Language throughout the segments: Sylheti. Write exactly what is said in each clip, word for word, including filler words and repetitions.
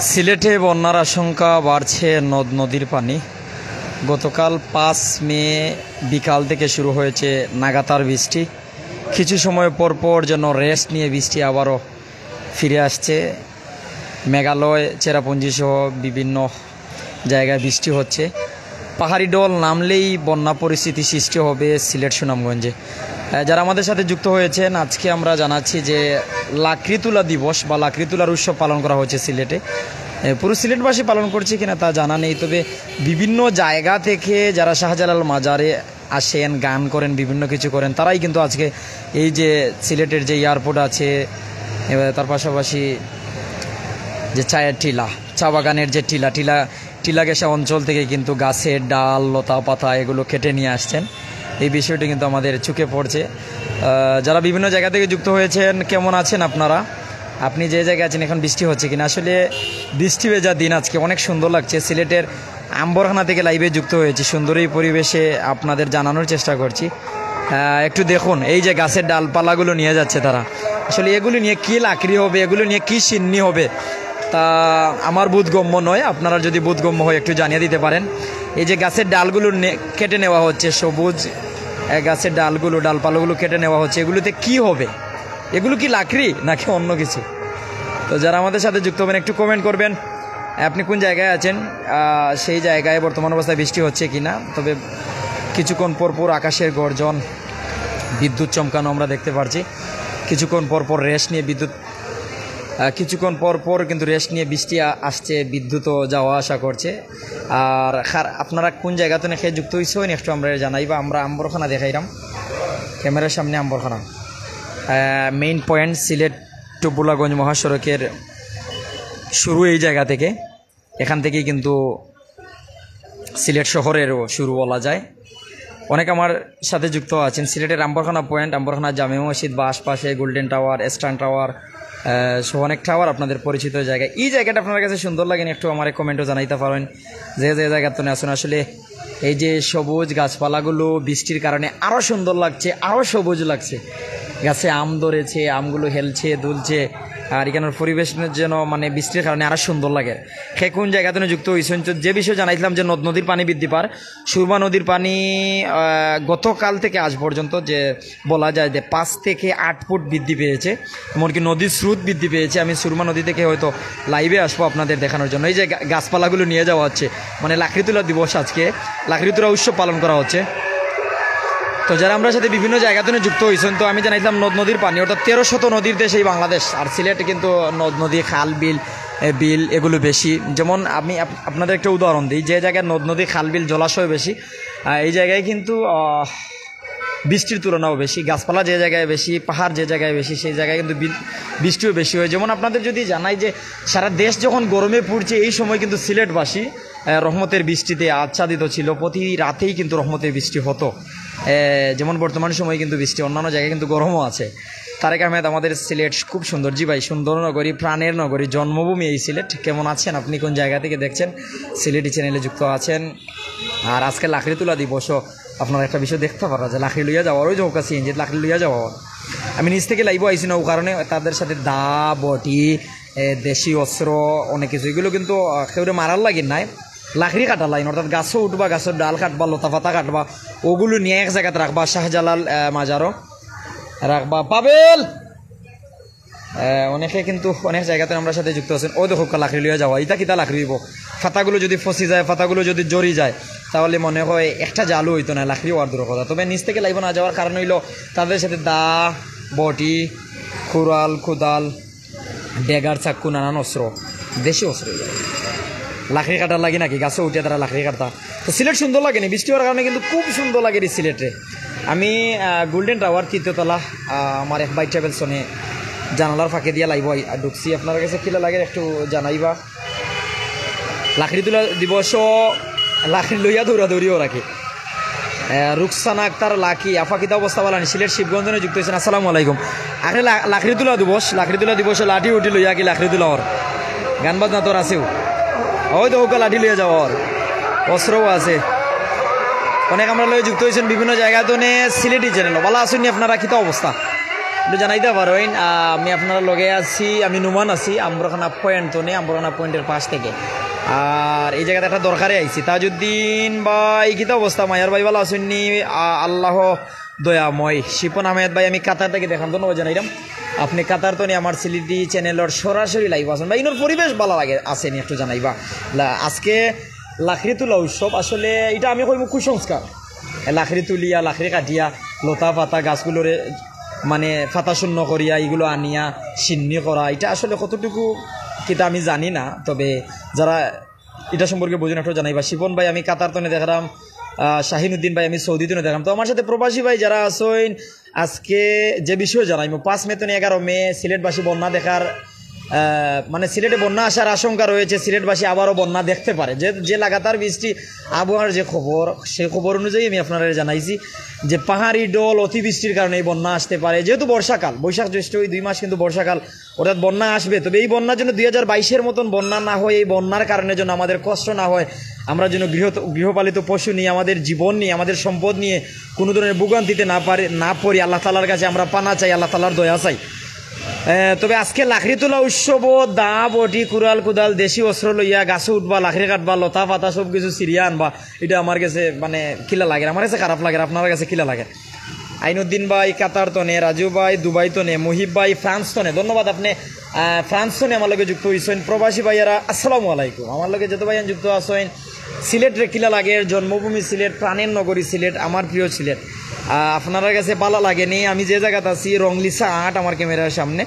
সিলেটে বন্যার আশঙ্কা, বাড়ছে নদ নদীর পানি। গতকাল পাঁচ মে বিকাল থেকে শুরু হয়েছে নাগাতার বৃষ্টি। কিছু সময় পর পর যেন রেস্ট নিয়ে বৃষ্টি আবারও ফিরে আসছে। মেঘালয়, চেরাপুঞ্জি সহ বিভিন্ন জায়গায় বৃষ্টি হচ্ছে। পাহাড়ি ঢল নামলেই বন্যা পরিস্থিতি সৃষ্টি হবে সিলেট সুনামগঞ্জে। আহ, যারা আমাদের সাথে যুক্ত হয়েছেন, আজকে আমরা জানাচ্ছি যে লাকড়িতুলা দিবস বা লাকড়িতুলার উৎসব পালন করা হচ্ছে সিলেটে। আহ, পুরো সিলেটবাসী পালন করছে কিনা তা জানা নেই, তবে বিভিন্ন জায়গা থেকে যারা শাহজালাল মাজারে আসেন, গান করেন, বিভিন্ন কিছু করেন, তারাই কিন্তু আজকে এই যে সিলেটের যে এয়ারপোর্ট আছে, এবার তার পাশাপাশি যে চায়ের টিলা, চা বাগানের যে টিলা, টিলা টিলা ঘেঁষা অঞ্চল থেকে কিন্তু গাছের ডাল, লতা, পাতা এগুলো কেটে নিয়ে আসছেন। এই বিষয়টি কিন্তু আমাদের চোখে পড়ছে। আহ, যারা বিভিন্ন জায়গা থেকে যুক্ত হয়েছেন, কেমন আছেন আপনারা? আপনি যে জায়গায় আছেন, এখন বৃষ্টি হচ্ছে কিনা? আসলে বৃষ্টি ভেজা দিন আজকে, অনেক সুন্দর লাগছে। সিলেটের আম্বরখানা থেকে লাইভে যুক্ত হয়েছি, সুন্দর এই পরিবেশে আপনাদের জানানোর চেষ্টা করছি। আহ, একটু দেখুন, এই যে গাছের ডালপালাগুলো নিয়ে যাচ্ছে তারা, আসলে এগুলো নিয়ে কি লাকড়ি হবে, এগুলো নিয়ে কি শিন্নি হবে, তা আমার বোধগম্য নয়। আপনারা যদি বোধগম্য হয়, একটু জানিয়ে দিতে পারেন। এই যে গাছের ডালগুলো নে-, কেটে নেওয়া হচ্ছে, সবুজ, আহ, গাছের ডালগুলো, ডালপালাগুলো কেটে নেওয়া হচ্ছে, এগুলোতে কি হবে? এগুলো কি লাকড়ি নাকি অন্য কিছু? তো যারা আমাদের সাথে যুক্ত হবেন, একটু কমেন্ট করবেন, আপনি কোন জায়গায় আছেন, আহ, সেই জায়গায় বর্তমান অবস্থায় বৃষ্টি হচ্ছে কিনা। তবে কিছুক্ষণ পর পর আকাশের গর্জন, বিদ্যুৎ চমকানো আমরা দেখতে পারছি। কিছুক্ষণ পর পর রেস্ট নিয়ে বিদ্যুৎ, আহ, কিছুক্ষণ পর পর কিন্তু রেস্ট নিয়ে বৃষ্টি আ-, আসছে, বিদ্যুৎও যাওয়া আসা করছে। আর খার-, আপনারা কোন জায়গা থেকে যুক্ত হইছেন একটু আমরা জানাইবা। আমরা আম্বরখানা দেখাইলাম, ক্যামেরার সামনে আম্বরখানা। মেইন পয়েন্ট সিলেট টু ভোলাগঞ্জ মহাসড়কের শুরু এই জায়গা থেকে, এখান থেকেই কিন্তু সিলেট শহরেরও শুরু বলা যায়। অনেক আমার সাথে যুক্ত আছেন সিলেটের আম্বরখানা পয়েন্ট, আম্বরখানা জামে মসজিদ বা আশপাশে গোল্ডেন টাওয়ার, ইস্টার্ন টাওয়ার, আহ, সহ অনেক টাওয়ার আপনাদের পরিচিত জায়গা। এই জায়গাটা আপনার কাছে সুন্দর লাগেনি, একটু আমার কমেন্টও জানাইতে পারেন। যে যে জায়গার তো আছেন, আসলে এই যে সবুজ গাছপালাগুলো বৃষ্টির কারণে আরও সুন্দর লাগছে, আরও সবুজ লাগছে। গাছে আম ধরেছে, আমগুলো হেলছে দুলছে, আর এখানের পরিবেশ যেন মানে বৃষ্টির কারণে আরও সুন্দর লাগে। সে কোন জায়গা থেকে যুক্ত হইছেন? তো যে বিষয়ে জানাইছিলাম যে নদ নদীর পানি বৃদ্ধি পার, সুরমা নদীর পানি, আহ, গতকাল থেকে আজ পর্যন্ত যে বলা যায় যে পাঁচ থেকে আট ফুট বৃদ্ধি পেয়েছে, এমনকি নদীর স্রোত বৃদ্ধি পেয়েছে। আমি সুরমা নদী থেকে হয়তো লাইভে আসবো আপনাদের দেখানোর জন্য। এই যে গা-, গাছপালাগুলো নিয়ে যাওয়া হচ্ছে, মানে লাকড়িতুলা দিবস আজকে, লাকড়িতুলা উৎসব পালন করা হচ্ছে। তো যারা আমরা সাথে বিভিন্ন জায়গা থেকে যুক্ত হইছেন, তো আমি জানাইছিলাম নদ নদীর পানি, অর্থাৎ তেরো শত নদীর দেশ এই বাংলাদেশ, আর সিলেট কিন্তু নদ নদী, খাল, বিল, এ, বিল এগুলো বেশি। যেমন আমি আপ-, আপনাদের একটা উদাহরণ দিই, যে জায়গায় নদ নদী, খাল, বিল, জলাশয় বেশি, আহ, এই জায়গায় কিন্তু, আহ, বৃষ্টির তুলনাও বেশি, গাছপালা যে জায়গায় বেশি, পাহাড় যে জায়গায় বেশি, সেই জায়গায় কিন্তু বি-, বৃষ্টিও বেশি হয়। যেমন আপনাদের যদি জানাই যে সারা দেশ যখন গরমে পুড়ছে, এই সময় কিন্তু সিলেটবাসী, আহ, রহমতের বৃষ্টিতে আচ্ছাদিত ছিল, প্রতি রাতেই কিন্তু রহমতের বৃষ্টি হতো। আহ, যেমন বর্তমান সময়ে কিন্তু বৃষ্টি, অন্যান্য জায়গায় কিন্তু গরমও আছে। তারেক আহমেদ, আমাদের সিলেট খুব সুন্দর। জি ভাই, সুন্দর নগরী, প্রাণের নগরী, জন্মভূমি এই সিলেট। কেমন আছেন আপনি, কোন জায়গা থেকে দেখছেন, সিলেটি চ্যানেলে যুক্ত আছেন? আর আজকে লাকড়ি তুলা দিবস, আপনারা একটা বিষয় দেখতে পারা যে লাকড়ি লইয়া যাওয়ার, ওই যে হোকা সিএনজি লাকড়ি লইয়া যাওয়া। আমি নিচ থেকে লাইভও আইছি না, ও কারণে তাদের সাথে দা, বটি, এ, দেশি অস্ত্র, অনেক কিছু, এগুলো কিন্তু, আহ, কেউরে মারার লাগি নাই, লাকড়ি কাটা লাইন, অর্থাৎ গাছও উঠবা, গাছের ডাল কাটবা, লতা পাতা কাটবা, ওগুলো নিয়ে এক জায়গাতে রাখবা, শাহজালাল, আহ, মাজারও রাখবা। পাবেল, আহ, অনেকে কিন্তু অনেক জায়গাতে আমরা সাথে যুক্ত আছেন। ওই দেখো, লাকড়ি লইয়া যাওয়া, ইটা কিতা লাকড়ি হইব? পাতাগুলো যদি ফসি যায়, পাতাগুলো যদি জরি যায়, তাহলে মনে হয় একটা জালও হইতো না, লাকড়ি হওয়ার দূর কথা। তবে নিচ থেকে লাইভ না যাওয়ার কারণ হইলো তাদের সাথে দা, বটি, কুড়াল, কুদাল, ডেগার, চাক্কু, নানান অস্ত্র, দেশি অস্ত্র এগুলো। লাকড়ি কাটার লাগি নাকি, গাছে উঠে তারা লাকড়ি কাটতা। তো সিলেট সুন্দর লাগেনি, বৃষ্টি হওয়ার কারণে কিন্তু খুব সুন্দর লাগে রে সিলেটে। আমি, আহ, গোল্ডেন টাওয়ার তৃতীয় তলা, আহ, আমার এক ভাই ট্রাভেলসনে জানালার ফাঁকে দিয়া লাইভ আই-, ঢুকছি। আপনার কাছে কিলা লাগে একটু জানাইবা। লাকড়ি তুলা দিবস, লাকড়ি লইয়া দৌড়াদৌড়িও রাখে। আহ, রুকসানা আক্তার লাকি, আফা কিতা অবস্থা, ভালা নি? সিলেট শিবগঞ্জ থেকে যুক্ত হয়েছেন, আসসালামু আলাইকুম। আরে লা-, লাকড়ি তুলা দিবস, লাকড়ি তুলা দিবস, লাঠি উঠি লইয়া কি লাকড়ি তুলা ওর? গান বাজনা তোর আছেও। ওই তো হোকা লাঠি লইয়া যাওয়া ওর। অস্ত্রও আছে। অনেক আমরা লইয়া যুক্ত হয়েছেন বিভিন্ন জায়গা তো নে সিলেটি চ্যানেল। ভালা আছেন নি আপনারা, কিতা অবস্থা? একটু জানাইতা পারইন, আহ, আমি আপনারার লগে আছি, আমি নুমান আছি, আম্বরখানা পয়েন্ট তনে, আম্বরখানা পয়েন্টের পাশ থেকে। আর এই জাগাত একটা দরকারে আইছি। তাজউদ্দিন ভাই, কিতা অবস্থা? মায়ার ভাই, ভালা আছইন নি? আ-, আল্লাহ দয়াময়। শিপন আহমেদ ভাই, আমি কাতার থাকি দেখরাম, ধন্যবাদ জানাইরাম। আপনে কাতার তনে আমার সিলেটি চ্যানেলর সরাসরি লাইভ আছইন ভাই, ইনোর পরিবেশ ভালা লাগে, আছে নি একটু জানাইবা। লা-, আজকে লাকড়ি তুলা উৎসব, আসলে ইটা আমি কইমু কুসংস্কার। লাকড়ি তুলিয়া, লাকড়ি কাটিয়া, লতা পাতা গাছগুলোরে মানে পাতা শূন্য করিয়া ইগুলো আনিয়া শিন্নি করা, ইটা আসলে কতটুকু কিতা আমি জানি না। তবে যারা ইটা সম্পর্কে বুঝইন একটু জানাইবা। শিপন ভাই, আমি কাতার তনে দেখরাম, আহ, শাহিন উদ্দিন ভাই, আমি সৌদি তনে দেখরাম। তো আমার সাথে প্রবাসী ভাই যারা আছইন, আজকে যে বিষয়ে জানাইমু, পাঁচ মে তনে এগারো মে সিলেটবাসী বন্যা দেখার, আহ, মানে সিলেটে বন্যা আসার আশঙ্কা রয়েছে, সিলেটবাসী আবারও বন্যা দেখতে পারে। যে, যে লাগাতার বৃষ্টি, আবহাওয়ার যে খবর, সেই খবর অনুযায়ী আমি আপনারারে জানাইছি যে পাহাড়ি ঢল অতিবৃষ্টির কারণে এই বন্যা আসতে পারে। যেহেতু বর্ষাকাল, বৈশাখ জ্যৈষ্ঠ এই দুই মাস কিন্তু বর্ষাকাল, অর্থাৎ বন্যা আসবে। তবে এই বন্যা যেন দুই হাজার বাইশের মতন বন্যা না হয়, এই বন্যার কারণে যেন আমাদের কষ্ট না হয়, আমরা যেন গৃহ, গৃহপালিত পশু নিয়ে, আমাদের জীবন নিয়ে, আমাদের সম্পদ নিয়ে কোনো ধরনের ভোগান্তিতে না পারে, না পড়ি, আল্লাহ তাআলার কাছে আমরা পানা চাই, আল্লাহ তাআলার দয়া চাই। এ, তবে আজকে লাকড়ি তোলা উৎসব, দা, বটি, কুড়াল, কুদাল, দেশি অস্ত্র লইয়া গাছো উঠবা, লাকড়ি কাটবা, লতা পাতা সব কিছু ছিড়িয়া আনবা, ইটা আমার কাছে মানে কিলা লাগে, আমার কাছে খারাপ লাগে, আপনারার কাছে কিলা লাগে? আইনুদ্দিন ভাই কাতার তনে, রাজু ভাই দুবাই তনে, মুহিব ভাই ফ্রান্স তনে, ধন্যবাদ। আপনে, আহ, ফ্রান্স তনে আমার লগে যুক্ত অইছইন। প্রবাসী ভাইয়ারা, আসসালামু আলাইকুম। আমার লগে যত ভাইয়ান যুক্ত আছইন, সিলেটরে কিলা লাগের, জন্মভূমি সিলেট, প্রাণের নগরী সিলেট, আমার প্রিয় সিলেট। আহ, আপনারার কাছে ভালা লাগে নি? আমি যে জাগাত আছি, রংলিসা আট আমার ক্যামেরার সামনে,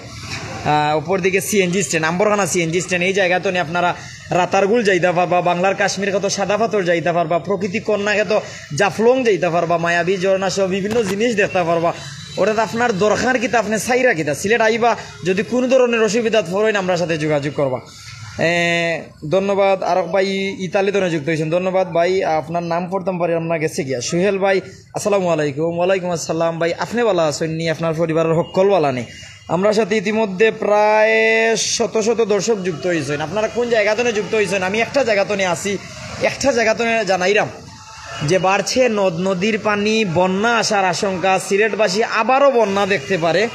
আহ, উপর দিকে CNG stand, Ambarkhana CNG stand, এই জাগাত নি আপনারা রাতারগুল যাইতা পারবা, বাংলার কাশ্মীর খ্যাত সাদা পাথর যাইতা পারবা, প্রকৃতি কন্যা খ্যাত জাফলং যাইতা পারবা, মায়াবী ঝর্ণা সহ বিভিন্ন জিনিস দেখতা পারবা। অর্থাৎ আপনার দরকার কিতা, আপনে চাইরা কিতা, সিলেট আইবা, যদি কোনো ধরনের অসুবিধাত পড়ইন, আমরার সাথে যোগাযোগ করবা। এ, ধন্যবাদ। আরক ভাই ইতালি তনে যুক্ত অইছইন, ধন্যবাদ ভাই। আপনার নাম পড়তাম পারি, আপনার গেছে গিয়া। সুহেল ভাই, আসসালামু আলাইকুম। ওয়ালাইকুম আসসালাম ভাই, আপনে ভালা আছইন নি? আপনার পরিবারর হক্কল ভালা নি? আমরার সাথে ইতিমধ্যে প্রায় শত শত দর্শক যুক্ত অইছইন। আপনারা কোন জাগা তনে যুক্ত অইছইন? আমি একটা জাগা তনে আছি, একটা জাগা তনে জানাইরাম যে বাড়ছে নদ নদীর পানি, বন্যা আসার আশঙ্কা, সিলেটবাসী আবারও বন্যা দেখতে পারে।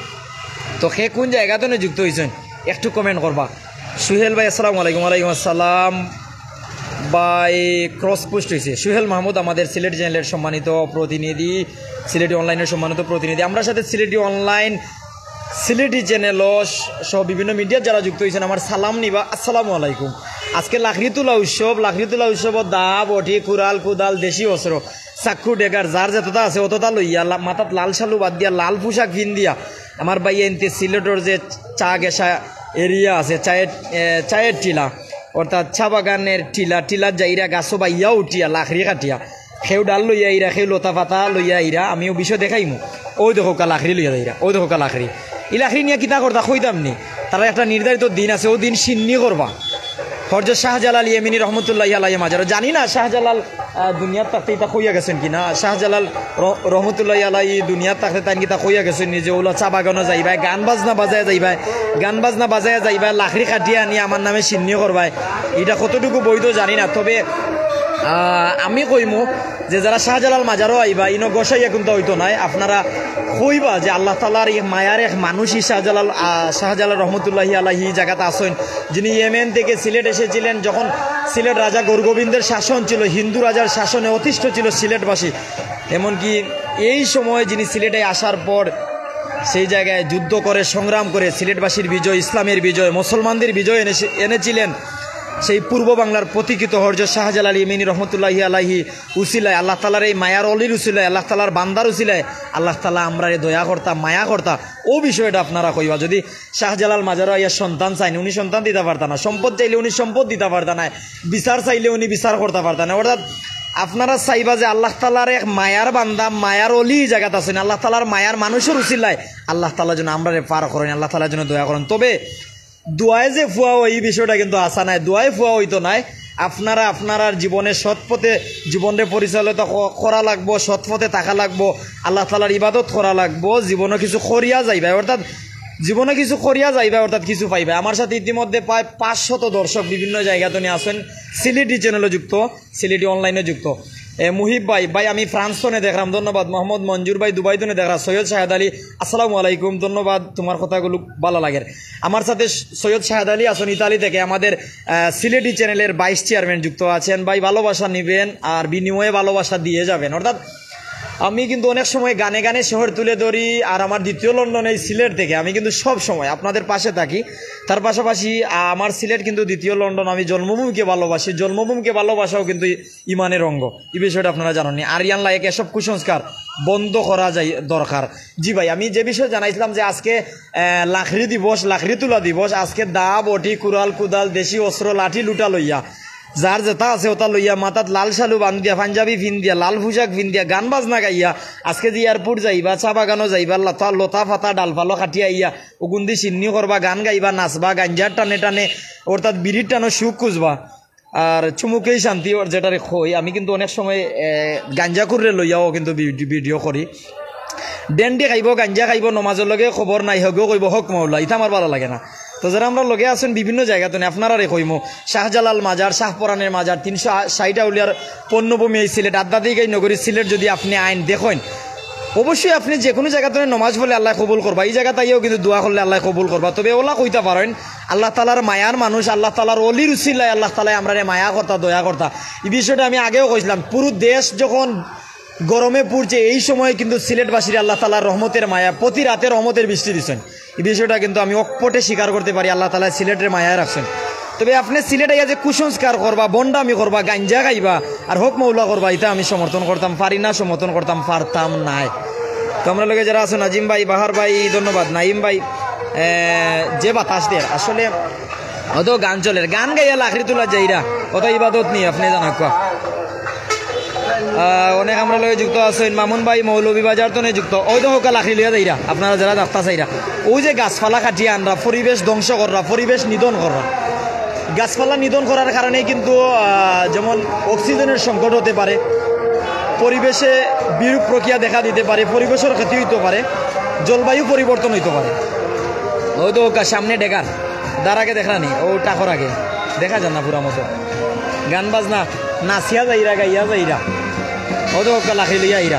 তো কে কোন জাগা তনে যুক্ত অইছইন একটু কমেন্ট করবা। সুহেল ভাই, আসসালামু আলাইকুম। ওয়ালাইকুম আসসালাম। ভাই ক্রস পোস্ট অইছে। সুহেল মাহমুদ আমাদের সিলেট চ্যানেলের সম্মানিত প্রতিনিধি, সিলেটি অনলাইনের সম্মানিত প্রতিনিধি। আমরার সাথে সিলেটি অনলাইন, সিলেটি চ্যানেল সহ বিভিন্ন মিডিয়ার যারা যুক্ত অইছইন, আমার সালাম নিবা, আসসালামু আলাইকুম। আজকে লাকড়ি তুলা উৎসব, লাকড়ি তুলা উৎসব, দা, বটি, কুড়াল, কুদাল, দেশি অস্ত্র, চাক্কু, ডেগার, যার যতটা আছে অতটা লইয়া, লা-, মাথাত লাল শালু বাদ দিয়া, লাল পোশাক পিন্দিয়া, আমার ভাইয়াইন্তে সিলেটর যে চা গেছা এরিয়া আছে, চায়ের, এ, চায়ের টিলা, অর্থাৎ চা বাগানের টিলা, টিলাত যাইরা গাছো বাইয়া উঠিয়া, লাকড়ি কাটিয়া, কেউ ডাল লইয়া আইরা, কেউ লতা পাতা লইয়া আইরা, আমি অউ বিষয় দেখাইমু। অউ দেখউক্কা লাকড়ি লইয়া যাইরা, অউ দেখউক্কা লাকড়ি। ই লাকড়ি নিয়া কিতা করতা কইতাম নি? তারার একটা নির্ধারিত দিন আছে, অউ দিন শিন্নি করবা। হযরত শাহজালাল ইয়েমেনি রহমতুল্লাহি আলাইহি মাজারো। জানি না শাহজালাল, আহ, দুনিয়াত থাকতে ইতা কইয়া গেছইন কি না। শাহজালাল র-, রহমতুল্লাহি আলাইহি দুনিয়াত থাকতে তাইন কিতা কইয়া গেছইন নি যে অউলা চা বাগানো যাইবায়, গান বাজনা বাজায় যাইবায়, গান বাজনা বাজায় যাইবায়, লাকড়ি কাটিয়া আনি আমার নামে শিন্নি করবায়। ইটা কতটুকু বৈধ জানি না, তবে, আহ, আমি কইমু যে যারা শাহজালাল মাজারো আইবা, ইনো গোসাইয়া কুন্তা অইতো নায়, আপনারা কইবা যে আল্লাহ তাআলার ই মায়ার এক মানুষ ই শাহজালাল, আহ, শাহজালাল রহমতুল্লাহি আলাইহি জাগাত আছইন, যিনি ইয়েমেন থেকে সিলেট এসেছিলেন, যখন সিলেট রাজা গৌরগোবিন্দের শাসন ছিল, হিন্দু রাজার শাসনে অতিষ্ঠ ছিল সিলেটবাসী। এমনকি এই সময় যিনি সিলেটে আসার পর সেই জায়গায় যুদ্ধ করে, সংগ্রাম করে সিলেটবাসীর বিজয়, ইসলামের বিজয়, মুসলমানদের বিজয় এনেছে-, এনেছিলেন সেই পূর্ব বাংলার প্রতীকৃত হযরত শাহজালাল ইয়েমেনি রহমতুল্লাহি আলাইহি উসিলায়, আল্লাহ তাআলার এই মায়ার অলির উসিলায়, আল্লাহ তাআলার বান্দার উসিলায় আল্লাহ তাআলা আমরারে দয়া করতা, মায়া করতা। অউ বিষয়টা আপনারা কইবা। যদি শাহজালাল মাজারো আইয়া সন্তান চাইন, উনি সন্তান দিতা পারতা না, সম্পদ চাইলে উনি সম্পদ দিতা পারতা না, বিচার চাইলে উনি বিচার করতা পারতা না। অর্থাৎ আপনারা চাইবা যে আল্লাহ তাআলার এক মায়ার বান্দা, মায়ার অলি ই জাগাত আছইন, আল্লাহ তাআলার মায়ার মানুষর উসিলায় আল্লাহ তাআলা যেন আমরারে পার করইন, আল্লাহ তাআলা যেন দয়া করইন। তবে দোয়ায় যে ফুয়া অয়, ই বিষয়টা কিন্তু হাছা নায়। দোয়ায় ফুয়া অইতো নায়। আপনারা আপনারার জীবনে সৎ পথে জীবনরে পরিচালিত ক-, করা লাগবো, সৎ পথে থাকা লাগবো, আল্লাহ তাআলার ইবাদত করা লাগবো। জীবনো কিছু করিয়া যাইবায়, অর্থাৎ জীবনো কিছু করিয়া যাইবায়, অর্থাৎ কিছু পাইবায়। আমার সাথে ইতিমধ্যে প্রায় পাঁচশত দর্শক বিভিন্ন জায়গা তনে আছইন, সিলেটি চ্যানেলো যুক্ত, সিলেটি অনলাইনে যুক্ত। এ, মুহিব ভাই, ভাই আমি ফ্রান্স তনে দেখরাম, ধন্যবাদ। মোহাম্মদ মঞ্জুর ভাই দুবাই তনে দেখরা, সৈয়দ শাহেদ আলী, আসসালামু আলাইকুম, ধন্যবাদ, তুমার কথাগুলো ভালা লাগের। আমার সাথে স-, সৈয়দ শাহেদ আলী আছেন ইতালি থেকে, আমাদের, আহ, সিলেটি চ্যানেলের ভাইস চেয়ারম্যান যুক্ত আছেন। ভাই ভালোবাসা নিবেন আর বিনিময়ে ভালোবাসা দিয়ে যাবেন, অর্থাৎ আমি কিন্তু অনেক সময় গানে গানে শহর তুলে ধরি, আর আমার দ্বিতীয় লন্ডন এই সিলেট থেকে, আমি কিন্তু সব সময় আপনাদের পাশে থাকি। তার পাশাপাশি, আহ, আমার সিলেট কিন্তু দ্বিতীয় লন্ডন, আমি জন্মভূমিকে ভালোবাসি, জন্মভূমিকে ভালোবাসাও কিন্তু ইমানের অঙ্গ, এই বিষয়টা আপনারা জানেননি। আরিয়ান লাইক এসব কুসংস্কার বন্ধ করা যায় দরকার। জি ভাই, আমি যে বিষয়ে জানাইছিলাম যে আজকে, আহ, লাখড়ি দিবস, লাখড়ি তুলা দিবস, আজকে দা, বটি, কুড়াল, কুদাল, দেশি অস্ত্র, লাঠি, লুটা লইয়া, যার যেটা আছে ওটা লইয়া, মাথাত লাল শালু বান্ধিয়া, পাঞ্জাবি পিন্দিয়া, লাল পোশাক পিন্দিয়া, গান বাজনা গাইয়া, আজকে যে এয়ারপোর্ট যাইবা, চা বাগানো যাইবা, লতা, লতা পাতা ডালপালো কাটিয়া আইয়া, ওগুন্দি সিন্নি করবা, গান গাইবা, নাচবা, গাঞ্জার টানে টানে, অর্থাৎ বিড়ির টানো সুখ খুঁজবা। আর চুমুকেই শান্তি, ওর যেটারে কই, আমি কিন্তু অনেক সময়, এ, গাঞ্জা কুররে লইয়াও কিন্তু ভিডি-, ভিডিও করি। ডেন্ডি খাইব, গাঞ্জা খাইব, নমাজর লগে খবর নাই, হগেও কইব, "হক মাওলা", ইতা আমার ভালা লাগে না। তো যারা আমরার লগে আছেন বিভিন্ন জায়গা তনে, আপনারারে কইমু, শাহজালাল মাজার, শাহপরানের মাজার, তিনশো ষাট আউলিয়ার পণ্যভূমি এই সিলেট, আধ্যাত্মিক এই নগরী সিলেট যদি আপনি আইন দেখইন, অবশ্যই আপনি যে কোনো জায়গা তনে নমাজ পড়লে আল্লাহ কবুল করবা, এই জায়গাত আইয়াও কিন্তু দোয়া করলে আল্লাহ কবুল করবা। তবে ওলা কইতা পারেন, আল্লাহ তালার মায়ার মানুষ, আল্লাহ তালার অলির উসিলায় আল্লাহ তালায় আমরারে মায়া করতা, দয়া করতা। এই বিষয়টা আমি আগেও কইছিলাম, পুরো দেশ যখন গরমে পুড়ছে, এই সময় কিন্তু সিলেটবাসীর আল্লাহ তালার রহমতের মায়া, প্রতি রাতে রহমতের বৃষ্টি দিছেন। এই বিষয়টা কিন্তু আমি অকপটে স্বীকার করতে পারি, আল্লাহ তালা সিলেটের মায়ায় রাখছেন। তবে আপনি সিলেট আইয়া যে কুসংস্কার করবা, বন্ডামি করবা, গাঞ্জা খাইবা, আর হক মৌলা করবা, এটা আমি সমর্থন করতাম পারি না, সমর্থন করতাম পারতাম নাই। তো আমরার লগে যারা আছো, নাজিম ভাই, বাহার ভাই, ধন্যবাদ, নাইম ভাই, এ, যে বাতাস দের, আসলে অত গান চলের, গান গাইয়া লাখড়ি তুলা যাইরা, অত ইবাদত নি, আপনি জানা কোয়া। আহ, অনেক আমরার লগে যুক্ত আছেন, মামুন ভাই মৌলভীবাজার তনে যুক্ত, ওই তো হকা লাখড়ি লইয়া যাইরা, আপনারা যারা দেখতা চাইরা, ওই যে গাছপালা কাটিয়া আনরা, পরিবেশ ধ্বংস কররা, পরিবেশ নিধন কররা। গাছপালা নিধন করার কারণে কিন্তু, আহ, যেমন অক্সিজেনের সংকট হতে পারে, পরিবেশে বিরূপ প্রক্রিয়া দেখা দিতে পারে, পরিবেশের ক্ষতি হইতে পারে, জলবায়ু পরিবর্তন হইতে পারে। ওই তো হকা সামনে ডেগার, দার আগে দেখা নি, ও টাকর আগে দেখা যার না পুরা মতো। গান বাজনা, নাচিয়া যাইরা, গাইয়া যাইরা, অত হক্কা লাখি লইয়া আইরা।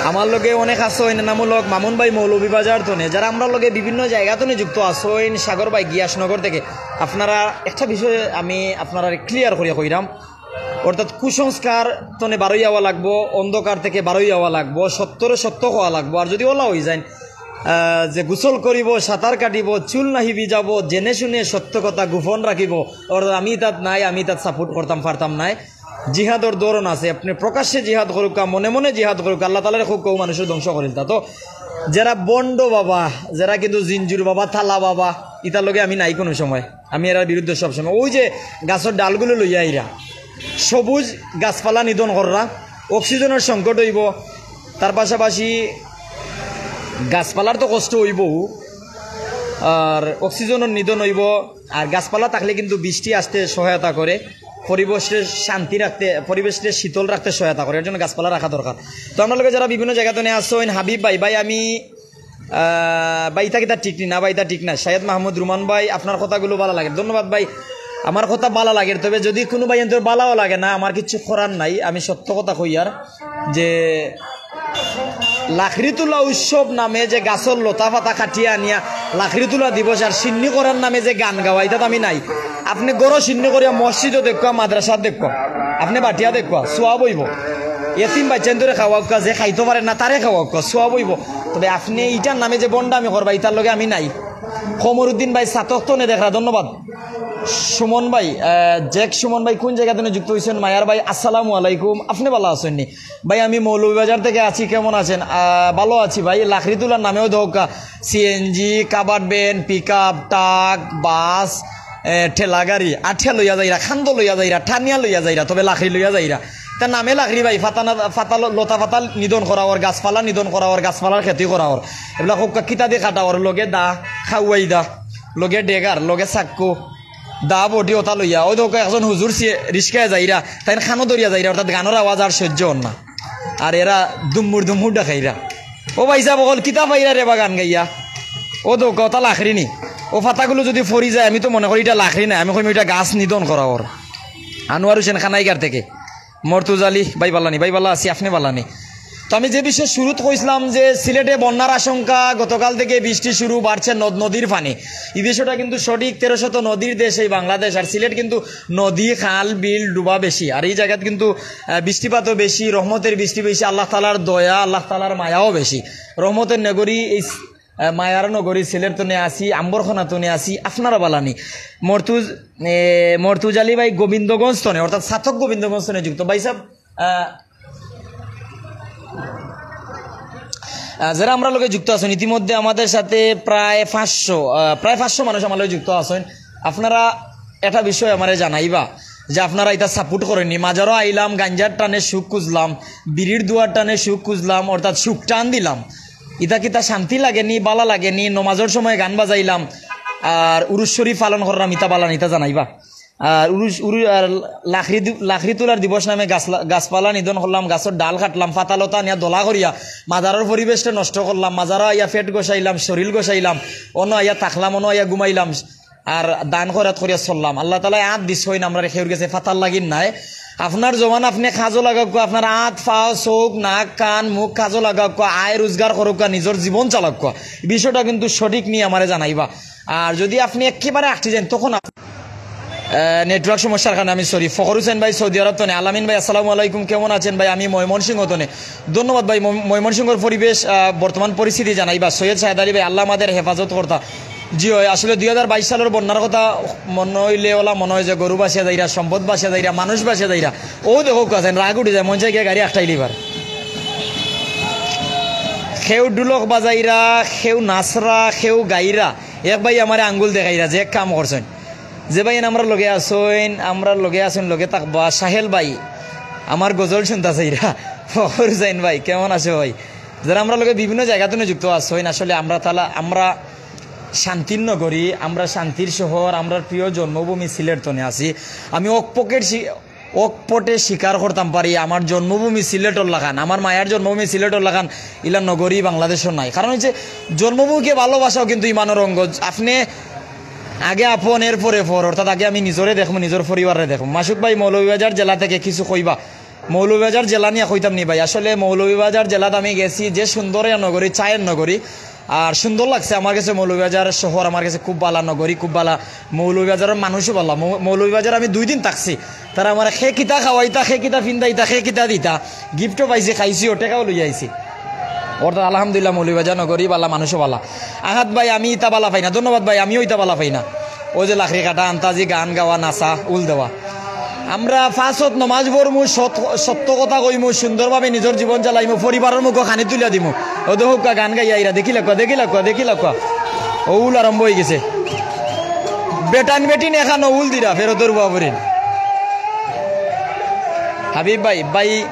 আমার লগে অনেক আছইন, নামুলক মামুন ভাই মৌলভীবাজার তনে, যারা আমরার লগে বিভিন্ন জায়গা তনে যুক্ত আছইন, সাগর ভাই গিয়াসনগর থেকে। আপনারা একটা বিষয়ে আমি আপনারা ক্লিয়ার করিয়া কইরাম, অর্থাৎ কুসংস্কার তনে বারই আওয়া লাগবো, অন্ধকার থেকে বারই আওয়া লাগবো, সত্যরে সত্য কওয়া লাগবো। আর যদি ওলা হয়ে যায়, আহ, যে গোসল করিব, সাঁতার কাটিব, চুল নাহি ভিজাবো, জেনে শুনে সত্য কথা গোপন রাখিব, অর্থাৎ আমি তাত নাই, আমি তাত সাপোর্ট করতাম পারতাম নাই। জিহাদর ধরন আছে, আপনি প্রকাশ্যে জিহাদ করুক্কা, মনে মনে জিহাদ করুক্কা, আল্লাহ তালার খুব কেউ মানুষের ধ্বংস করিলতা। তো যারা বন্ড বাবা, যারা কিন্তু জিঞ্জুর বাবা, থালা বাবা, ইতার লগে আমি নাই কোনো সময়, আমি এরার বিরুদ্ধে সব সময়। ওই যে গাছর ডালগুলো লইয়া আইরা, সবুজ গাছপালা নিধন কররা, অক্সিজেনের সংকট হইব, তার পাশাপাশি গাছপালার তো কষ্ট হইব, আর অক্সিজেনের নিধন হইব। আর গাছপালা থাকলে কিন্তু বৃষ্টি আসতে সহায়তা করে, পরিবেশে শান্তি রাখতে, পরিবেশে শীতল রাখতে সহায়তা করে, এর জন্য গাছপালা রাখা দরকার। তো আমরার লগে যারা বিভিন্ন জায়গা তনে আছইন, হাবিব ভাই, ভাই আমি, আহ, ভাই ইতা কিতা ঠিক নি না, ভাই ইতা ঠিক না। শাহেদ মাহমুদ রুমান ভাই, আপনার কথাগুলো ভালা লাগে, ধন্যবাদ ভাই। আমার কথা ভালা লাগে, তবে যদি কোনো ভাই এন্তর ভালাও লাগে না, আমার কিছু করার নাই, আমি সত্য কথা কই। আর যে লাখড়ি তুলা উৎসব নামে যে গাছর লতা পাতা কাটিয়া আনিয়া লাখড়ি তুলা দিবস আর সিন্নি করার নামে যে গান গাওয়া, ইতাত আমি নাই। আপনি গরো সিন্নি করিয়া মসজিদও দেখবা, মাদ্রাসাত দেখবা, আপনি বাটিয়া দেখবা, সোয়াব হইব। এতিম বাচ্চাইন্তরে খাওয়াউক্কা, যে খাইতো পারে না তারে খাওয়াউক্কা, সোয়াব হইব। তবে আপনি ইটার নামে যে বন্ডামি করবা, ইতার লগে আমি নাই। কমরুদ্দিন ভাই সাতক তনে দেখরা, ধন্যবাদ। সুমন ভাই, আহ, জেক সুমন ভাই কোন জায়গা তনে যুক্ত হইছেন? মায়ার ভাই, আসসালামু আলাইকুম, আপনি ভালা আছইন নি? ভাই, আমি মৌলভীবাজার থেকে আছি, কেমন আছেন? আহ, ভালো আছি ভাই। লাখড়ি তুলার নামেও ধোকা, CNG, covered van, pickup, truck, bus, এ, ঠেলা গাড়ি, আঠিয়া লইয়া যাইরা, খান্দ লইয়া যাইরা, টানিয়া লইয়া যাইরা, তবে লাখড়ি লইয়া যাইরা। তার নামে লাখড়ি ভাই, ফাতা না, ফাতা ল-, লতা ফাতা নিধন করা ওর, গাছপালা নিধন করা ওর, গাছপালার ক্ষতি করা ওর। এগুলা হোক কিতা দি কাটা ওর, লগে দা, খাওয়াই দা, লগে ডেগার, লগে চাক্কু, দা বটি ওটা লইয়া, ওই দেখো একজন হুজুর সিয়ে রিস্কায় যাইরা, তাই খানো দরিয়া যাইরা, অর্থাৎ গানোর আওয়াজ আর সহ্য হন না। আর এরা দুম্মুর দুম্মুর ডাকাইরা। ও ভাই সাহেব, অকল কিতা পাইরা রে বা গান গাইয়া? ও দেখো, ওটা লাখড়ি নি। ও ফাতাগুলো যদি ফরি যায়, আমি তো মনে করি এটা লাখড়ি নাই, আমি কইম এটা গাছ নিধন করা ওর। আনোয়ার হোসেন কানাইঘাট থেকে। মর্তুজ আলী ভাই বালানি, ভাই বালা আছি, আপনে বালানি? তো আমি যে বিষয়ে শুরুত কইছিলাম যে সিলেটে বন্যার আশঙ্কা, গতকাল থেকে বৃষ্টি শুরু, বাড়ছে নদ নদীর পানি। এই বিষয়টা কিন্তু সঠিক, তেরো শত নদীর দেশ এই বাংলাদেশ, আর সিলেট কিন্তু নদী, খাল, বিল, ডুবা বেশি, আর এই জায়গাত কিন্তু আহ, বৃষ্টিপাতও বেশি, রহমতের বৃষ্টি বেশি, আল্লাহ তালার দয়া, আল্লাহ তালার মায়াও বেশি। রহমতের নগরী এই স-, আহ, মায়ার নগরী সিলেট তনে আছি, আম্বরখানা তনে আছি, আপনারা বালানি? মর্তুজ এ, মর্তুজ আলী ভাই গোবিন্দগঞ্জ তনে, অর্থাৎ ছাতক গোবিন্দগঞ্জ তনে যুক্ত। ভাই সাহেব, আহ, আহ, যারা আমরা লগে যুক্ত আছেন, ইতিমধ্যে আমাদের সাথে প্রায় পাঁচশো, আহ, প্রায় পাঁচশো মানুষ আমার লগে যুক্ত আছেন। আপনারা একটা বিষয় আমারে জানাইবা যে আপনারা এটা সাপোর্ট করেননি। মাজারও আইলাম, গাঞ্জার টানে সুখ খুঁজলাম, বিড়ির দুয়ার টানে সুখ খুঁজলাম, অর্থাৎ সুখ টান দিলাম। ইতা কিতা শান্তি লাগেনি, বালা লাগেনি? নমাজর সময় গান বাজাইলাম, আর উরুস শরীফ পালন করলাম, ইতা বালা নি, ইতা জানাইবা। আর উরুস, উরু-, আর লাখড়ি দি-, লাখড়ি তুলার দিবস নামে গাছ লা-, গাছপালা নিধন করলাম, গাছর ডাল কাটলাম, পাতা লতা নিয়া দলা করিয়া মাজারর পরিবেশটা নষ্ট করলাম, মাজারো আইয়া পেট গোসাইলাম, শরীর গোসাইলাম, অনো আইয়া থাকলাম, অনো আইয়া ঘুমাইলাম, আর দান খয়রাত করিয়া চললাম। আল্লাহ তাআলায় আত দিছইন, আমরারে কেউর গেছে পাতার লাগিন নাই। আপনার জবান আপনে কাজো লাগাউক্কা, আপনার আত, পাও, চউখ, নাক, কান, মুখ কাজো লাগাউক্কা, আয় রোজগার করউক্কা, নিজর জীবন চালাউক্কা। বিষয়টা কিন্তু সঠিক নি, আমারে জানাইবা। আর যদি আপনে একেবারে আটকি যাইন, তখন আপ-, আহ, নেটওয়ার্ক সমস্যার কারণে আমি সরি। ফখর হোসেন ভাই সৌদি আরব তনে, আলামিন ভাই আসসালামু আলাইকুম, কেমন আছেন ভাই? আমি ময়মনসিংহ তনে। ধন্যবাদ ভাই। ময়-, ময়মনসিংহর পরিবেশ, আহ, বর্তমান পরিস্থিতি জানাইবা। সৈয়দ শাহেদ আলী ভাই, আল্লাহ আমাদের হেফাজত করতা। জি অয়, আসলে দুই হাজার বাইশ সালর বন্যার কথা মনো অইলে ওলা মনো অয় যে গরু ভাসিয়া যাইরা, সম্পদ ভাসিয়া যাইরা, মানুষ ভাসিয়া যাইরা। অউ দেখউক্কা যেন রাগ উঠি যায়, মন চায় গিয়া গাড়ি আটকাইলিবার। কেউ ঢুলক বাজাইরা, কেউ নাচরা, কেউ গাইরা। এক ভাই আমারে আঙ্গুল দেখাইরা যে এক কাম করছইন। যে ভাই এন আমরার লগে আছইন, আমরার লগে আছইন, লগে থাকবা। সাহেল ভাই, আমার গজল শুনতা চাইরা। ফখর হোসেন ভাই, কেমন আছো ভাই? যারা আমরার লগে বিভিন্ন জায়গা তনে যুক্ত আছইন, আসলে আমরা তালা, আমরা শান্তির নগরী, আমরা শান্তির শহর, আমরার প্রিয় জন্মভূমি সিলেট তনে আছি। আমি অকপটে স্বী-, অকপটে স্বীকার করতাম পারি, আমার জন্মভূমি সিলেটর লাখান, আমার মায়ার জন্মভূমি সিলেটর লাখান ইলা নগরী বাংলাদেশও নাই। কারণ অইছে, জন্মভূমিকে ভালোবাসাও কিন্তু ইমানর অঙ্গ। আপনে আগে আপন, এরপরে পর, অর্থাৎ আগে আমি নিজরে দেখমু, নিজর পরিবাররে দেখমু। মাসুক ভাই, মৌলভীবাজার জেলা থেকে কিছু কইবা? মৌলভীবাজার জেলা নিয়া কইতাম নি ভাই, আসলে মৌলভীবাজার জেলাত আমি গেছি, যে সুন্দর এক নগরী, চায়ের নগরী, আর সুন্দর লাগছে আমার কাছে মৌলভীবাজার শহর, আমার কাছে খুব বালা নগরী, খুব বালা। মৌলভীবাজারর মানুষও বালা। মৌ-, মৌলভীবাজার আমি দুই দিন থাকছি, তারা আমারে কে কিতা খাওয়াইতা, কে কিতা ফিন্দাইতা, কে কিতা দিতা, গিফটও পাইছি, খাইছিও, টেকাও লইয়া আইছি। অর্থাৎ আলহামদুলিল্লাহ, মৌলভীবাজার নগরী বালা, মানুষও বালা। আহাত ভাই, আমি ইতা বালা পাই না। ধন্যবাদ ভাই, আমিও ইতা বালা পাই না। অউ যে লাকড়ি কাটা, আন্তাজি গান গাওয়া, নাচা, উল দেওয়া। আমরা পাঁচ ওয়াক্ত নমাজ পড়মু, সত-, সত্য কথা কইমু, সুন্দরভাবে নিজর জীবন চালাইমু, পরিবারর মুখো খানি তুলিয়া দিমু। অউ দেখউক্কা গান গাইয়া আইরা, দেখিলাউক্কা, দেখিলাউক্কা, দেখিলাউক্কা। অউ উল আরম্ভ অইগেছে। বেটাইন বেটিন এখানো উল দিরা, ফেরতর বুয়া বুড়িন। হাবিব ভাই, ভাই,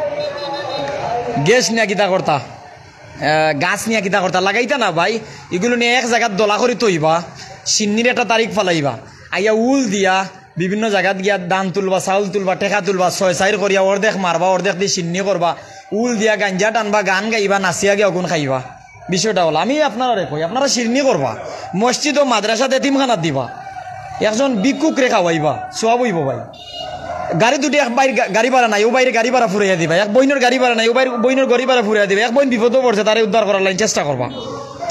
গ্যাস নিয়া কিতা করতা? আহ, গাছ নিয়া কিতা করতা? লাগাইতা না ভাই, ইগুলো নিয়া এক জাগাত দলা করি থইবা, শিন্নির একটা তারিখ ফালাইবা, আইয়া উল দিয়া বিভিন্ন জাগাত গিয়া ধান তুলবা, চাউল তুলবা, টেকা তুলবা, ছয় চাইর করিয়া অর্ধেক মারবা, অর্ধেক দি শিন্নি করবা, উল দিয়া গাঞ্জা টানবা, গান গাইবা, নাচিয়া গিয়া অগুন খাইবা। বিষয়টা অইলো, আমি আপনারারে কই, আপনারা শিন্নি করবা, মসজিদ ও মাদ্রাসাত এতিমখানাত দিবা, একজন ভিক্ষুকরে খাওয়াইবা, সওয়াব অইবো ভাই। গাড়ি দুটি, এক ভাইর গা-, গাড়ি ভাড়া নাই, অউ ভাইর গাড়ি ভাড়া ফুরাইয়া দিবা। এক বইনর গাড়ি ভাড়া নাই, অউ ভাইর বইনর গাড়ি ভাড়া ফুরাইয়া দিবা। এক বইন বিপদো পড়ছে, তারে উদ্ধার করার লাগি চেষ্টা করবা।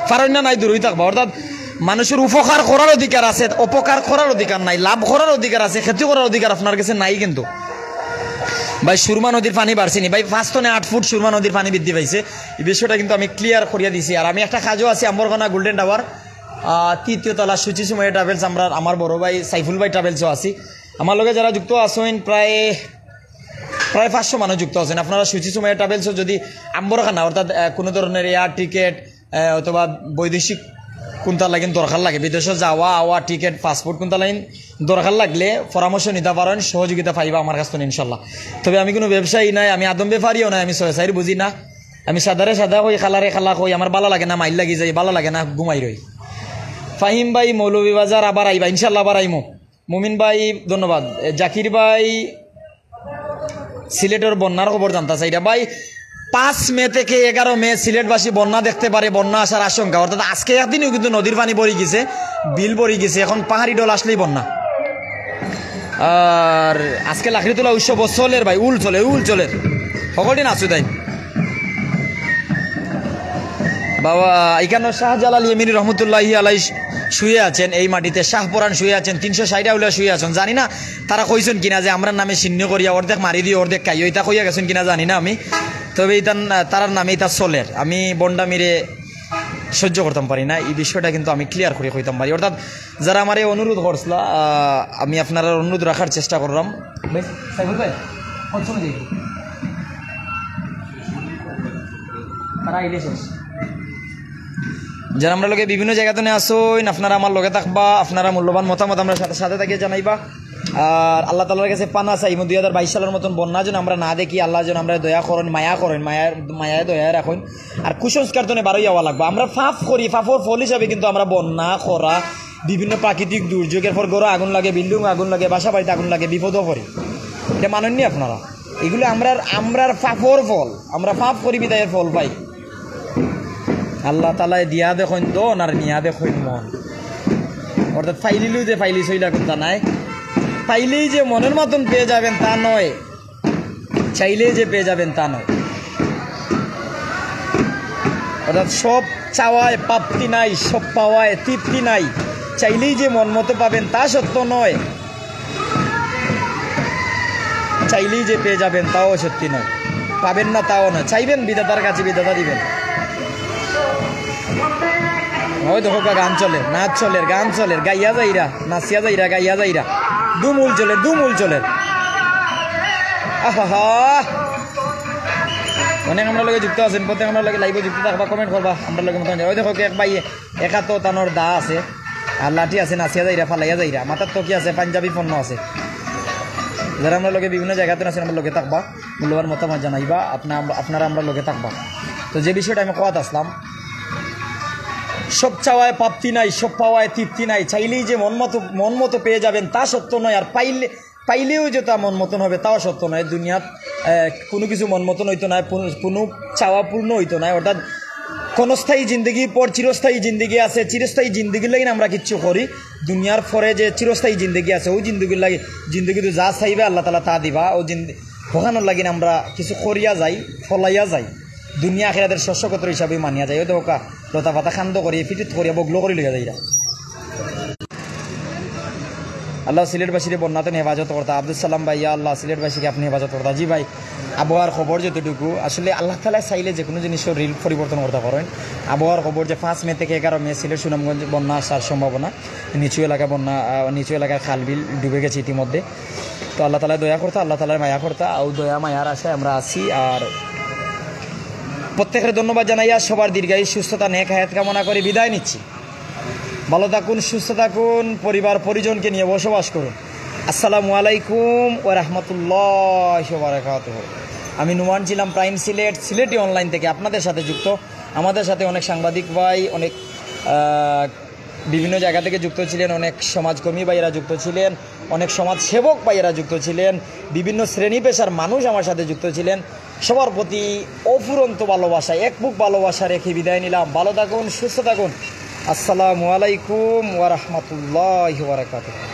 পারইন না নাই, দূরই থাকবা। অর্থাৎ মানুষর উপকার করার অধিকার আছে, অপকার করার অধিকার নাই, লাভ করার অধিকার আছে, ক্ষতি করার অধিকার আপনার গেছে নাই কিন্তু। ভাই, সুরমা নদীর পানি বাড়ছে নি? ভাই, পাঁচ তনে আট ফুট সুরমা নদীর পানি বৃদ্ধি পাইছে। এই বিষয়টা কিন্তু আমি ক্লিয়ার করিয়া দিছি। আর আমি একটা কাজো আছি, আম্বরখানা গোল্ডেন টাওয়ার, আহ, তৃতীয় তলা সুচি সুমাইয়া ট্রাভেলস, আমরা, আমার বড় ভাই সাইফুল ভাই ট্রাভেলসও আছি। আমার লগে যারা যুক্ত আছইন, প্রায়, প্রায় পাঁচশো মানুষ যুক্ত আছইন। আপনারা সুচি সুমাইয়া ট্রাভেলসও যদি আম্বরখানা, অর্থাৎ, আহ, কোনো ধরনের এয়ার টিকিট, আহ, অথবা বৈদেশিক কোনটা লাগেন দরকার লাগে, বিদেশে যাওয়া, আওয়া, টিকিট, পাসপোর্ট কোনটা লাগেন দরকার লাগলে পরামর্শ নিতা পারইন, সহযোগিতা পাইবা আমার কাছ তনে ইনশাল্লাহ। তবে আমি কোনো ব্যবসায়ী নাই, আমি আদম ব্যাপারীও নাই, আমি ছয় চাইর বুঝি না। আমি সাদারে সাদা কই, কালারে কালা কই, আমার বালা লাগে না, মাইর লাগি যাই, বালা লাগে না, ঘুমাই রই। ফাহিম ভাই, মৌলভীবাজার আবার আইবা, ইনশাল্লাহ আবার আইমু। মুমিন ভাই, ধন্যবাদ। এ, জাকির ভাই, সিলেটর বন্যার খবর জানতা চাইরা ভাই। পাঁচ মে থেকে এগারো মে সিলেটবাসী বন্যা দেখতে পারে, বন্যা আসার আশঙ্কা। অর্থাৎ আজকে একদিনও কিন্তু নদীর পানি ভরি গেছে, বিল ভরি গেছে, এখন পাহাড়ি ঢল আসলেই বন্যা। আর আজকে লাকড়ি তোলা উৎসব চলের ভাই, উল চলের, উল চলের। হকলটি নাচু তাই। বাবা, এখানে শাহজালাল ইয়ামিনী রহমতুল্লাহি আলাই শুয়ে আছেন এই মাটিতে, শাহপরান শুয়ে আছেন, তিনশো ষাট আউলিয়া শুয়ে আছেন। জানি না তারা কইছেন কিনা যে আমরার নামে ছিন্ন করিয়া অর্ধেক মারি দিও, অর্ধেক খাইও, এটা কইয়া গেছেন কিনা জানি না আমি। তবে এটা, তারার নামে এটা চলের। আমি বন্ডামিরে সহ্য করতাম পারি না, এই বিষয়টা কিন্তু আমি ক্লিয়ার করে কইতাম পারি। অর্থাৎ যারা আমারে অনুরোধ করছিলা, আহ, আমি আপনারার অনুরোধ রাখার চেষ্টা করলাম। ভাই, সাইফুল ভাই, কত সময় যাইব? তারা আইলে শেষ। যারা আমরার লগে বিভিন্ন জায়গা তনে আছইন, আপনারা আমার লগে থাকবা, আপনারা মূল্যবান মতামত আমরার সাথে সাথে থাকিয়া জানাইবা। আর আল্লাহ তাআলার কাছে পানা চাই, দুই হাজার বাইশ সালের মতন বন্যা যেন আমরা না দেখি, আল্লাহ যেন আমরারে দয়া করইন, মায়া করইন, মায়ার, মায়ায় দয়ায় রাখইন। আর কুসংস্কার তনে বারই আওয়া লাগবো। আমরা পাপ করি, পাপর ফল হিসাবে কিন্তু আমরা বন্যা, খরা, বিভিন্ন প্রাকৃতিক দুর্যোগের পর ঘরো আগুন লাগে, বিল্ডিং আগুন লাগে, বাসা বাড়িত আগুন লাগে, বিপদও পড়ি। এটা মানইন নি আপনারা? এগুলো আমরার, আমরার পাপর ফল। আমরা পাপ করি বিধায় এর ফল পাই। আল্লাহ তাআলায় দিয়া দেখইন দন আর নিয়া দেখইন মন। অর্থাৎ পাইলিলেও যে পাইলি সইলা কুন্তা নাই, পাইলেই যে মনের মতন পেয়ে যাবেন তা নয়, চাইলেই যে পেয়ে যাবেন তা নয়। অর্থাৎ সব চাওয়ায় প্রাপ্তি নাই, সব পাওয়ায় তৃপ্তি নাই। চাইলেই যে মন মতো পাবেন তা সত্য নয়, চাইলেই যে পেয়ে যাবেন তাও সত্যি নয়, পাবেন না তাও নয়। চাইবেন বিধাতার কাছে, বিধাতা দিবেন। ওই দেখো, গান চলের, নাচ চলের, গান চলের, গাইয়া যাইরা, নাচিয়া যাইরা, গাইয়া যাইরা, দুমুল চলের, দুমুল চলের। আহা, অনেক আমরার লগে যুক্ত আছইন, প্রত্যেক আমরার লগে লাইভে যুক্ত থাকবা, কমেন্ট করবা, আমরার লগে মতামত। ওই দেখো, এক ভাই একা তো তানর দা আছে, আর লাঠি আছে, নাচিয়া যাইরা, ফালাইয়া যাইরা, মাথাত টুপি আছে, পাঞ্জাবি পরনো আছে। যারা আমরার লগে বিভিন্ন জায়গাত আছইন, আমরার লগে থাকবা, মূল্যবান মতামত জানাইবা, আপনা-, আপনারা আমরার লগে থাকবা। তো যে বিষয়টা আমি কওয়াত আছলাম, সব চাওয়ায় প্রাপ্তি নাই, সব পাওয়ায় তৃপ্তি নাই। চাইলেই যে মন মতো, মন মতো পেয়ে যাবেন তা সত্য নয়, আর পাইলে, পাইলেও যে তা মন মতন হবে তাও সত্য নয়। দুনিয়াত, আহ, কোনো কিছু মন মতন হইতো না, পুন-, কোনো চাওয়া পূর্ণ হইতো না। অর্থাৎ ক্ষণস্থায়ী জিন্দগির পর চিরস্থায়ী জিন্দগি আছে, চিরস্থায়ী জিন্দগির লাগি আমরা কিচ্ছু করি। দুনিয়ার পরে যে চিরস্থায়ী জিন্দগি আছে, ওই জিন্দগির লাগি, জিন্দগিত যা চাইবে আল্লাহ তাআলা তা দিবা। ও জিন্দ-, ভোগানোর লাগি আমরা কিছু করিয়া যাই, ফলাইয়া যাই, দুনিয়া আখিরাতের শস্য ক্ষেত্র হিসাবে মানিয়া যাই। ওই তো হোকা, লতা পাতা খান্দ করিয়া, ফিটিত করিয়া, বগলো করি লইয়া যাইরা। আল্লাহ সিলেটবাসীরে বন্যা তনে হেফাজত করতা। আব্দুল সালাম ভাই, ইয়া আল্লাহ, সিলেটবাসীকে আপনি হেফাজত করতা। জি ভাই, আবহাওয়ার খবর যতটুকু, আসলে আল্লাহ তাআলা চাইলে যে কোনো জিনিসও রিল পরিবর্তন করতে পারেন। আবহাওয়ার খবর যে পাঁচ মে থেকে এগারো মে সিলেট সুনামগঞ্জ বন্যা আসার সম্ভাবনা, নিচু এলাকা বন্যা, আহ, নিচু এলাকার খাল বিল ডুবে গেছে ইতিমধ্যে। তো আল্লাহ তাআলা দয়া করতা, আল্লাহ তাআলার মায়া করতা, ও দয়া মায়ার আশায় আমরা আছি। আর প্রত্যেকের ধন্যবাদ জানাইয়া সবার দীর্ঘায়ু, সুস্থতা, নেক হায়াত কামনা করে বিদায় নিচ্ছি। ভালো থাকুন, সুস্থ থাকুন, পরিবার পরিজনকে নিয়ে বসবাস করুন। আসসালামু আলাইকুম ওয়া রাহমাতুল্লাহি ওয়া বারাকাতুহু। আমি নুমান ছিলাম প্রাইম সিলেট, সিলেটি অনলাইন থেকে আপনাদের সাথে যুক্ত। আমাদের সাথে অনেক সাংবাদিক ভাই, অনেক, আহ, বিভিন্ন জায়গা থেকে যুক্ত ছিলেন, অনেক সমাজকর্মী ভাইয়েরা যুক্ত ছিলেন, অনেক সমাজসেবক ভাইয়েরা যুক্ত ছিলেন, বিভিন্ন শ্রেণী পেশার মানুষ আমার সাথে যুক্ত ছিলেন। সবার প্রতি অফুরন্ত ভালোবাসা, এক বুক ভালোবাসা রেখে বিদায় নিলাম। ভালো থাকুন, সুস্থ থাকুন। আসসালামু আলাইকুম ওয়া রাহমাতুল্লাহি ওয়া বারাকাতুহু।